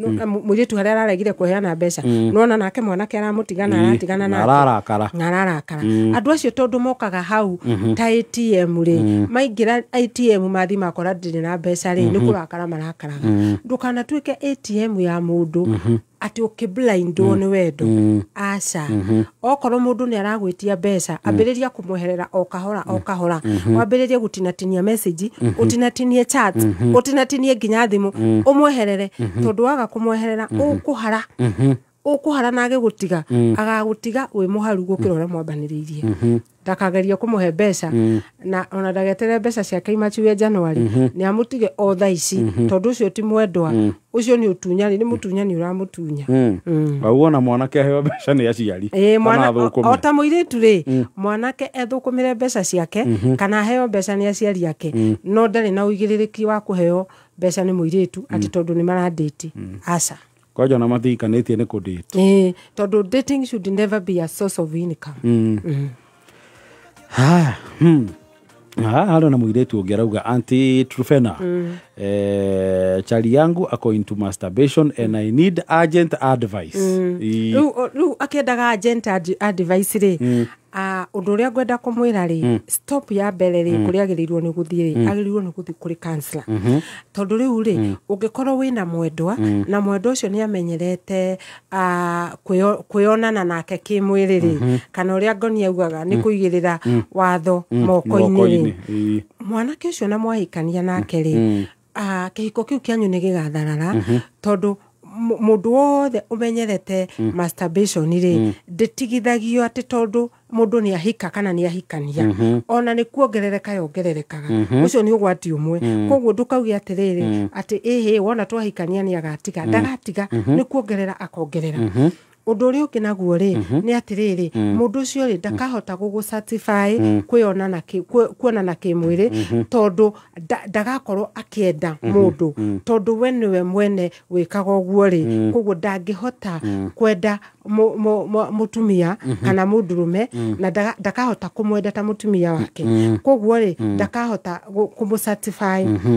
mũirĩtu harĩa araregire kũheana mbeca, nona nake mwanake aramũtigana, aratigana na nake. Ararakara. Na ararakara. Andũ acio tondũ mokaga hau ta ATM rĩ, maingĩra ATM mathi makora ndirĩ na mbeca rĩ, nĩ kũrakara marakaraga. Ndũkanatuĩke ATM ya mũndũ atĩ ũkĩblindwo nĩ wendo. Aca, okorwo mũndũ nĩ aragwĩtia mbeca, ambĩrĩria kũmweherera o kahora o kahora. Wambĩrĩrie gũtinatinia message, ũtinatinie chat, ũtinatinie nginya thimũ, ũmweherere, tondũ waga kũmweherera ũkũhara, ũkũhara na agĩgũtiga, agagũtiga wĩ mũharu gũkĩra ũrĩa mwambanĩrĩirie. Ndakagerie kũmũhe mbeca, na ona ndageterere mbeca ciake imachiwe January, nĩ amũtige o thaa ici, tondũ ũcio ti mwendwa, ũcio nĩ ũtunyani, nĩ mũtunyani ũramũtunya. Wau ona mwanake aheo mbeca nĩ aciari. Ĩĩ, mwana Kana athũkũme. O ta mũirĩtu rĩ, mwanake ethũkũmĩre mbeca ciake kana aheo mbeca nĩ aciari ake, no ndarĩ na ũigĩrĩrĩki wa kũheo mbeca nĩ mũirĩtu atĩ tondũ nĩ marandĩti. Aca. Kwanja ona matihikanĩtie nĩ kũdate. Ĩĩ, tondũ dating should never be a source of income. Ha, Haha harĩ na mũirĩtu ũngĩ arauga, "Auntie Trufena, chali yangu ako into masturbation and I need urgent advice." Rĩu akĩendaga agent advice rĩ, ũndũ ũrĩa ngwenda kũmwĩra rĩ, stop ya mbere rĩ, kũrĩa agĩrĩirwo nĩ gũthiĩ rĩ, agĩrĩirwo nĩ gũthiĩ kũrĩ counselor, tondũ rĩu rĩ, ũngĩkorwo wĩna mwendwa na mwendwa ũcio nĩ amenyerete kwĩonana nake kĩmwĩrĩ rĩ, kana ũrĩa ngoni augaga nĩ kũigĩrĩra watho moko-inĩ rĩ, Moko-inĩ. Mwanake ũcio na mwahikania nake rĩ, kĩhiko kĩu kĩanyu nĩ gĩgatharara, tondũ mũndũ wothe ũmenyerete masturbation rĩ, ndĩtigithagio atĩ tondũ mũndũ nĩ ahika kana nĩ ahikania. Ona nĩ kuongerereka yongererekaga. Ũcio nĩ ũgwati ũmwe. Koguo ndũkauge atĩrĩrĩ, atĩ ĩhĩ, wona twahikania nĩ agatiga. Ndagatiga, nĩ kuongerera akongerera. Ũndũ ũrĩa ũngĩ naguo rĩ, nĩ atĩrĩrĩ, mũndũ ũcio rĩ, ndakahota gũgũ kwĩonana kuonana kĩmwĩrĩ, tondũ ndagakorwo akĩenda mũndũ, tondũ we nĩwe mwene wĩkaga ũguo rĩ, koguo ndangĩhota kwenda mũtumia kana mũndũrũme, na ndakahota kũmwenda ta mũtumia wake. Koguo rĩ, ndakahota kũmũ.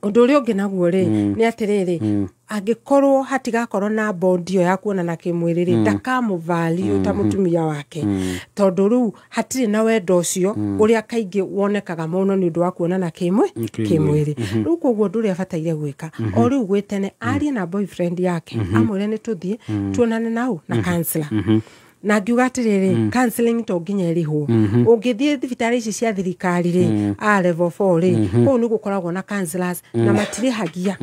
Ũndũ ũrĩa ũngĩ naguo rĩ, nĩ atĩrĩrĩ, angĩkorwo hatigakorwo na bond ĩyo ya kuonana kĩmwĩrĩ rĩ, ndakamũ ta mũtumia wake, tondũ rĩu hatirĩ na wendo ũcio ũrĩa kaingĩ wonekaga mũno nĩ ũndũ wa kuonana kĩmwĩrĩ. Rĩu koguo ũndũ ũrĩa abataire gwĩka o rĩu gwĩ tene, arie na boyfriend yake, amwĩre nĩ tũthiĩ tuonane nau na counselor. Na ngiuga atĩrĩrĩ, counseling to nginya ĩrĩhwo. Ũngĩthiĩ thibitarĩ ici cia thirikari rĩ, a level 4 rĩ, kũu nĩ gũkoragwo na counselors na matirĩhagia.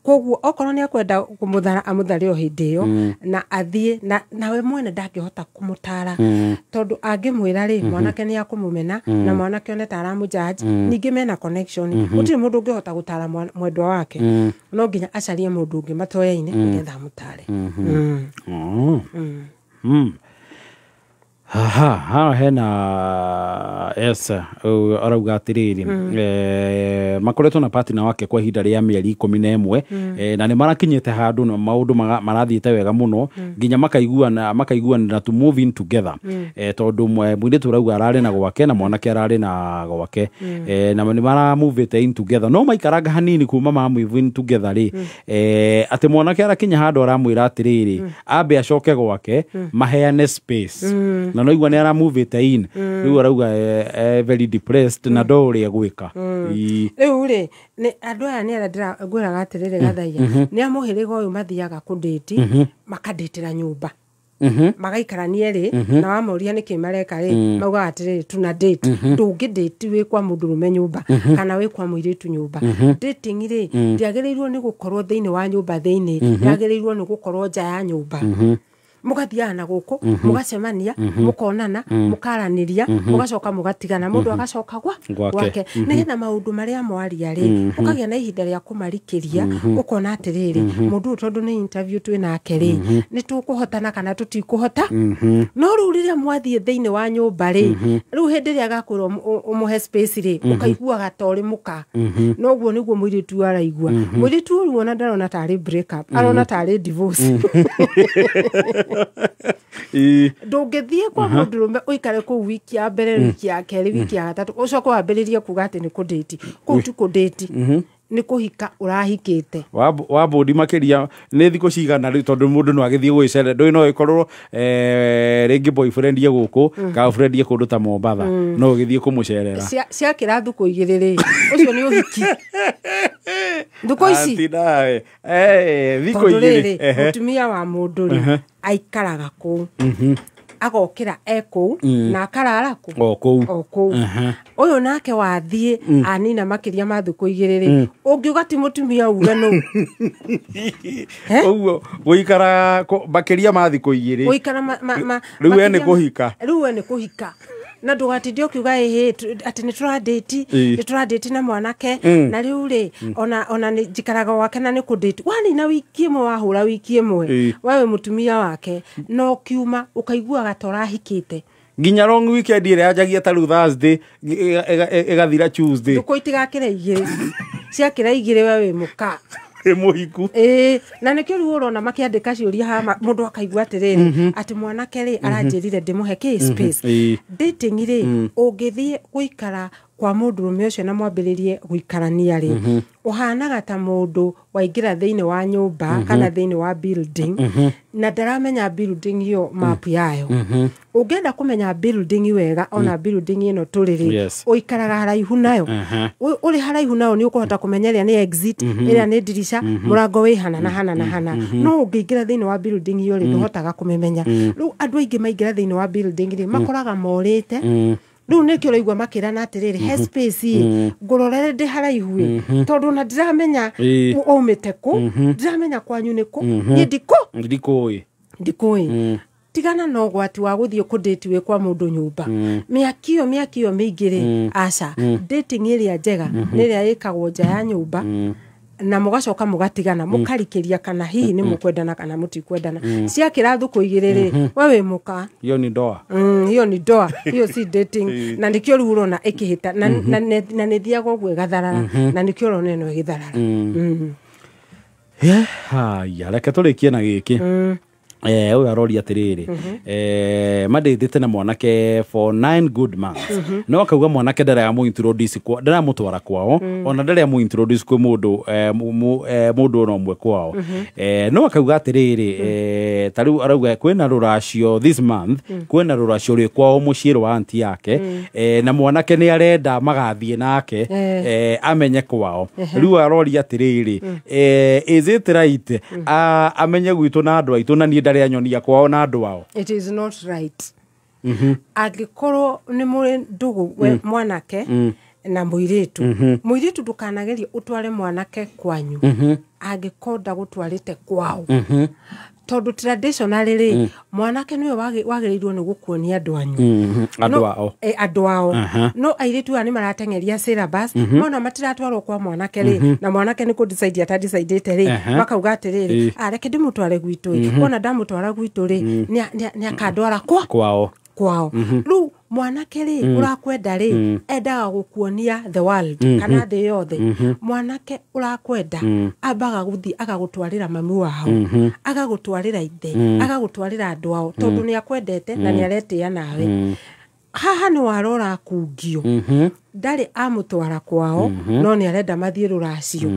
Koguo okorwo nĩ akwenda kũmũthara, amũthare o hĩndĩ ĩyo na athiĩ na nawe mwene ndangĩhota kũmũtara, tondũ angĩmwĩra rĩ, mwanake nĩ akũmũmena na mwanake one ta aramũjudge. Ningĩ mena connection, gũtirĩ mũndũ ũngĩhota gũtara mwendwa wake. No nginya acarie mũndũ ũngĩ matoyaine nĩgetha amũtare. Oh. Haha haha hena esa arauga atĩrĩrĩ, makoretwo na partner wake kwa ihinda rĩa mĩeri 11, na nĩ marakinyĩte handũ na maũndũ marathiĩte wega mũno nginya makaiguana, makaiguanĩra to move in together, tondũ mũirĩtu arauga ararĩ na gwake na mwanake ararĩ na gwake, na nĩ maramuvĩte in together. No maikaranga hanini kuma ma move in together rĩ, atĩ mwanake arakinya handũ aramwĩra atĩrĩrĩ, ambe acoke gwake maheane space, na no igua nĩ aramuvĩte in. Rĩu arauga very depressed na ndo ũrĩa gwĩka. Rĩu rĩ, nĩ andũ aya nĩ arĩa ngwĩraga atĩrĩrĩ, gathaia nĩ a mũhĩrĩga ũyũ mathiaga kũndĩti, makandĩtĩra nyũmba. Magaikarania erĩ, na wamoria nĩkĩ mareka rĩ, maugaga atĩrĩrĩ, tuna date. Ndũngĩ date wĩ kwa mũndũrũme nyũmba kana wĩ kwa mũirĩtu nyũmba. Dating rĩ, ndĩagĩrĩirwo nĩ gũkorwo thĩinĩ wa nyũmba thĩinĩ, yagĩrĩirwo nĩ gũkorwo nja ya nyũmba. Mũgathiaga na gũkũ, mũgacemania, mũkonana, mũkaranĩria, mũgacoka mũgatigana, mũndũ agacoka gwa Gwake. Gwake, nĩgetha maũndũ marĩa mwaria rĩ, ũkagĩa na ihinda rĩa kũmarikĩria, ũkona atĩrĩrĩ, mũndũ ũyũ tondũ nĩ interview twĩ nake rĩ, nĩ tũkũhotana kana tũtikũhota. No rĩu rĩrĩa mwathiĩ thĩinĩ wa nyũmba rĩ, rĩu hĩndĩ ĩrĩa agakwĩra ũmũhe space rĩ, ũkaiguaga ta ũrĩ mũka. Noguo nĩguo mũirĩtu ũyũ araigua. Mũirĩtu ũyũ rĩu ona ndarona tarĩ break up, arona tarĩ divorce. Ndũngĩthiĩ kwa mũndũrũme ũikare kũu wiki ya mbere, wiki ya kerĩ, wiki ya gatatũ, ũcoke wambĩrĩrie kuga atĩ nĩ kũdate. Kũu ti kũdate, nĩ kũhika ũrahikĩte. Wa mbũndi makĩria nĩ thikũ cigana rĩu, tondũ mũndũ no agĩthiĩ gwĩcere, ndũĩ no ĩkorwo rĩngĩ boyfriend ye gũkũ, girlfriend ye kũndũ ta Mombatha, no ũgĩthiĩ kũmũcerera. Ciakĩra thukũ 2 rĩ, ũcio nĩ ũhiki thukũ ici. Aunty nawe. Thikũ Tondũ 2. Rĩrĩ, mũtumia wa mũndũ rĩ, aikaraga kũu, agokĩra e kũu na akarara kũ? O kũu. O kũu. Ũyũ nake wathiĩ anina makĩria ma thukũ 2 rĩ, ũngiuga ti mũtumia uge nũ? Eh? Ũguo gũikara makĩria ma thikũ 2. Gũikara Rĩu we nĩ makĩria kũhika. Rĩu we nĩ kũhika, na ndũgatinde ũkiuga ĩhĩ atĩ nĩ tũradate, nĩ tũradate na mwanake, na rĩu rĩ, ona nĩ njikaraga gwake na nĩ kũdate. Wanina wiki ĩmwe, wahũra wiki ĩmwe, we wĩ mũtumia wake, no kiuma ũkaiguaga ta ũrahikĩte. Nginya long weekend ĩrĩa yanjagia ta rĩu Thursday ĩgathira Tuesday. Thukũ itigakĩra 2, ciakĩra 2 we wĩ mũka. Ĩ mũhiku. Ĩĩ, na nĩkĩo rĩu ũrona makĩandĩka ciũria haha, mũndũ akaigua atĩrĩrĩ, atĩ mwanake rĩ, aranjĩrire ndĩmũhe kĩ space. Dating rĩ, ũngĩthiĩ gũikara kwa mũndũrũme ũcio na mwambĩrĩrie gũikarania rĩ, ũhanaga ta mũndũ waingĩra thĩinĩ wa nyũmba kana thĩinĩ wa building na ndaramenya building ĩyo, map yayo. Ũngĩenda kũmenya building wega, ona building ĩno tũrĩ rĩ, ũikaraga haraihu nayo. Ũrĩ haraihu nayo nĩ ũkũhota kũmenya ĩrĩa nĩ exit, ĩrĩa nĩ ndirica, mũrango wĩ hana na hana na hana. No ũngĩingĩra thĩinĩ wa building ĩyo rĩ, ndũhotaga kũmĩmenya. Rĩu andũ aingĩ maingĩra thĩinĩ wa building rĩ, makoraga morĩte. Rĩu nĩkĩo ũraigua makĩrana atĩrĩrĩ, he space ĩ ngũrorere ndĩ haraihu ĩ, tondũ ona ndiramenya waumĩte kũ, ndiramenya kwanyu nĩ kũ, niĩ ndikũ Ndikũĩ. Ndikũĩ. Tigana na ũgwati wa gũthiĩ kũdate wĩ kwa mũndũ nyũmba mĩaki ĩyo, mĩaki ĩyo mĩingĩ rĩ, aca. Dating ĩrĩa njega nĩ ĩrĩa ĩkagwo nja ya nyũmba, na mũgacoka mũgatigana, mũkarikĩria kana hihi nĩ mũkwendana kana mũtikwendana. Ciakĩra thukũ 2 rĩ, we wĩ mũka. Hiyo ni ndoa. Hiyo ni ndoa, hiyo si dating. Na nĩkĩo rĩu ũrona ĩkĩhĩta na nĩ thiaga ũguo ĩgatharara, na nĩkĩo ũrona ĩno ĩgĩtharara. Haya, reke tũrĩkie na gĩkĩ. Ũyũ aroria atĩrĩrĩ, mandĩtĩte na mwanake for 9 good months, no akauga mwanake ndarĩa kwa ndaramũtwara kwao, ona ndarĩa introduce kwĩ mũndũ mũndũ ona ũmwe kwao. No akauga atĩrĩrĩ, ta rĩu arauga kwĩna rũracio this month, kwĩna rũracio rwĩ kwao mũciĩ rwa anti yake, na mwanake nĩ arenda magathiĩ nake, amenye kwao. Rĩu aroria atĩrĩrĩ, is it right amenye gwitũ na andũ aitũ, na niĩ ndarĩ anyonia kwao na andũ ao? It is not right. Angĩkorwo nĩ mũrĩ ndũgũ, we mwanake na mũirĩtu, mũirĩtu ndũkanagerie ũtware mwanake kwanyu angĩkorwo ndagũtwarĩte kwao, tondũ traditionally rĩ, mwanake nĩwe wagĩrĩirwo nĩ gũkuonia andũ anyu. Andũ ao. Andũ ao. No airĩtu aya nĩ marateng'eria syllabus, mona matiratwarwo kwa mwanake rĩ, na mwanake nĩ kũ-decide atadecide rĩ, makauga atĩrĩrĩ, reke ndĩmũtware gwitũ ĩ, wona ndamũtwara gwitũ rĩ, nĩ akandwara kwa kwao. Kwao. Rĩu mwanake rĩ, ũrakwenda rĩ, endaga gũkuonia the world kana thĩ yothe. Mwanake ũrakwenda ambaga gũthiĩ agagũtwarĩra mami wao, agagũtwarĩra ithe, agagũtwarĩra andũ ao, tondũ nĩ akwendete na nĩ aretĩĩa nawe. Haha nĩ warora kungio ndarĩ amũtwara kwao, no nĩ arenda mathiĩ rũracio.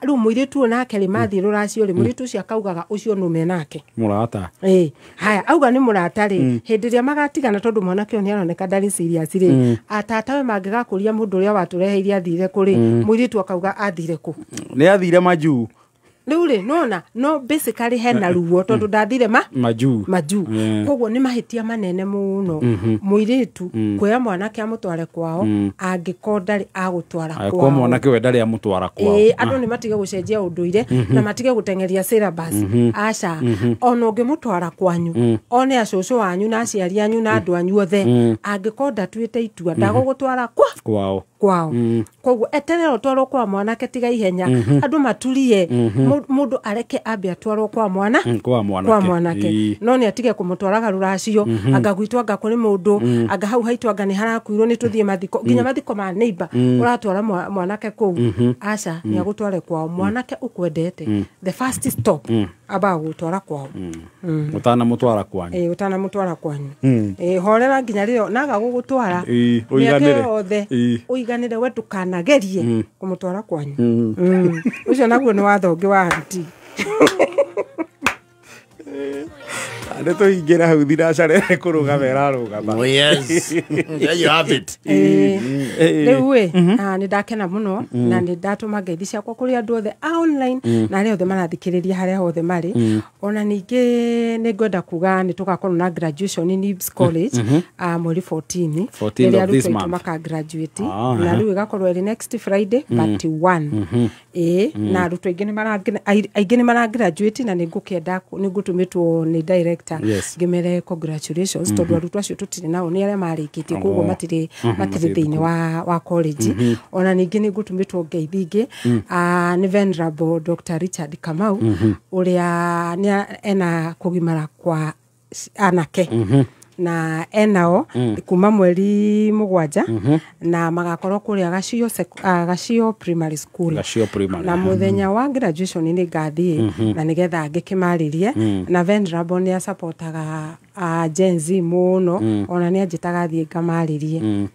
Rĩu mũirĩtu ũyũ nake rĩ, mathiĩ rũracio rĩ, mũirĩtu ũcio akaugaga ũcio nũme nake. Mũrata. Ĩĩ, haya, auga nĩ mũrata rĩ, hĩndĩ ĩrĩa magatigana, tondũ mwanake ũyũ nĩ aroneka ndarĩ serious rĩ, atatawe mangĩgakũria mũndũ ũrĩa watũreheire athire kũ rĩ, mũirĩtu akauga athire kũ? Nĩ athire majuu. Rĩu rĩ nona no basically hena ruo tondũ ndathire ma majuu majuu. Koguo nĩ mahĩtia manene mũno mũirĩtu kuoya mwanake amũtware kwao angĩkorwo ndarĩ agũtwara kwa kwao. Mwanake we ndarĩ amũtwara kwao. Andũ nĩ matige gũcenjia ũndũire na matige gũteng'eria syllabus. Aca, ona ũngĩmũtwara kwanyu one acũcũ wanyu na aciari anyu na andũ anyu othe, angĩkorwo ndatuĩte itua ndagũgũtwara kwao kwao. Koguo eterera ũtwarwo kwa mwanake, tiga ihenya. Andũ maturie, mũndũ areke ambe atwarwo kwa mwana kwa mwanake. Kwa mwanake, no nĩ atige kũmũtwaraga rũracio, anga gwitũ anga kũrĩ mũndũ, anga hau haitũ anga nĩ harakuirwo nĩ tũthiĩ mathiko, nginya mathiko ma neighbor ũratwara mwanake kũu. Aca, nĩ agũtware kwao mwanake ũkwendete. The first stop ambaga gũtwara kwao. Ũtanamũtwara kwanyu. Ũtanamũtwara kwanyu. Horera nginya rĩrĩa naga gũgũtwara, mĩaka ũiganĩre. Yothe ũiganĩre, we ndũkanagerie kũmũtwara kwanyu. Ũcio naguo nĩ watho ũngĩ wa aunty. Nĩ tũhingĩre hau thinacara ĩrĩa kũrũgama ĩrarũgama. Oh, yes. There you have it. Rĩu ĩ nĩ ndakena mũno na nĩ ndatũma ngeithi ciakwa kũrĩ andũ othe a online na arĩa othe marathikĩrĩria harĩa hothe marĩ. Ona ningĩ nĩ ngwenda kuga nĩ tũgakorwo na graduation in Ibs College mweri 14 14 rĩrĩa of this arutwo aitũ month. makagraduate, na rĩu ĩgakorwo ĩrĩ next Friday but one. Na arutwo aingĩ nĩ maragraduate na nĩ ngũkĩenda nĩ ngũtũmĩtwo nĩ director ngĩmere congratulations, tondũ arutwo acio tũtirĩ nao, nĩ arĩa marĩkĩtie, koguo matirĩ thĩinĩ wa college. Ona ningĩ nĩ ngũtũmĩtwo ngeithi ingĩ nĩ Venerable Dr. Richard Kamau, ũrĩa nĩ ena kũgimara kwa anake na enao kuma mweri 7, na magakorwo kũrĩa Gacio Gacio Primary School. Gacio Primary. Na mũthenya wa graduation nĩ ngathiĩ na nĩgetha ngĩkĩmarĩrie, na Venerable nĩ asapotaga Gen Z mũno, ona nĩ anjĩtaga thiĩ ngamarĩrie.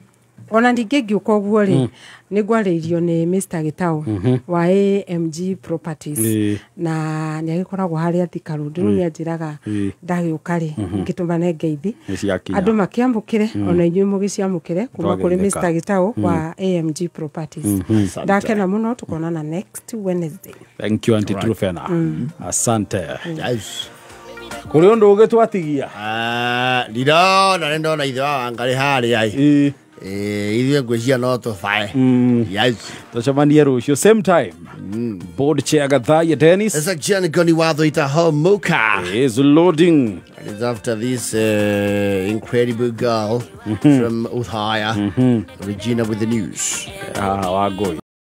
Ona ningĩ ngĩũka ũguo rĩ, nĩ ngwarĩirio nĩ Mr. Gitau wa AMG Properties, na nĩ agĩkoragwo harĩa Thika Road. Rĩu nĩ anjĩraga ndagĩũka rĩ ngĩtũmane ngeithi Nĩ ciakinya. Andũ makĩamũkĩre, ona inyuĩ mũgĩciamũkĩre kuma kũrĩ Twageithĩka. Mr. Gitau wa AMG Properties. Ndakena mũno, tukonana next Wednesday. Thank you, Aunty Trufena, asante. Yes. Kũrĩ ũndũ ũngĩ twatigia? Ndirona, nĩ ndona ithe wa Wangarĩ harĩa ĩ. Ithuĩ ngwĩciria no tũbae. Yes. Tũcemanie rũciũ same time. Board chair Gathaiya Dennis. It's a Goni Watho Homuka is loading. And it's after this incredible girl from Uthaya, Regina, with the news. Wangũi.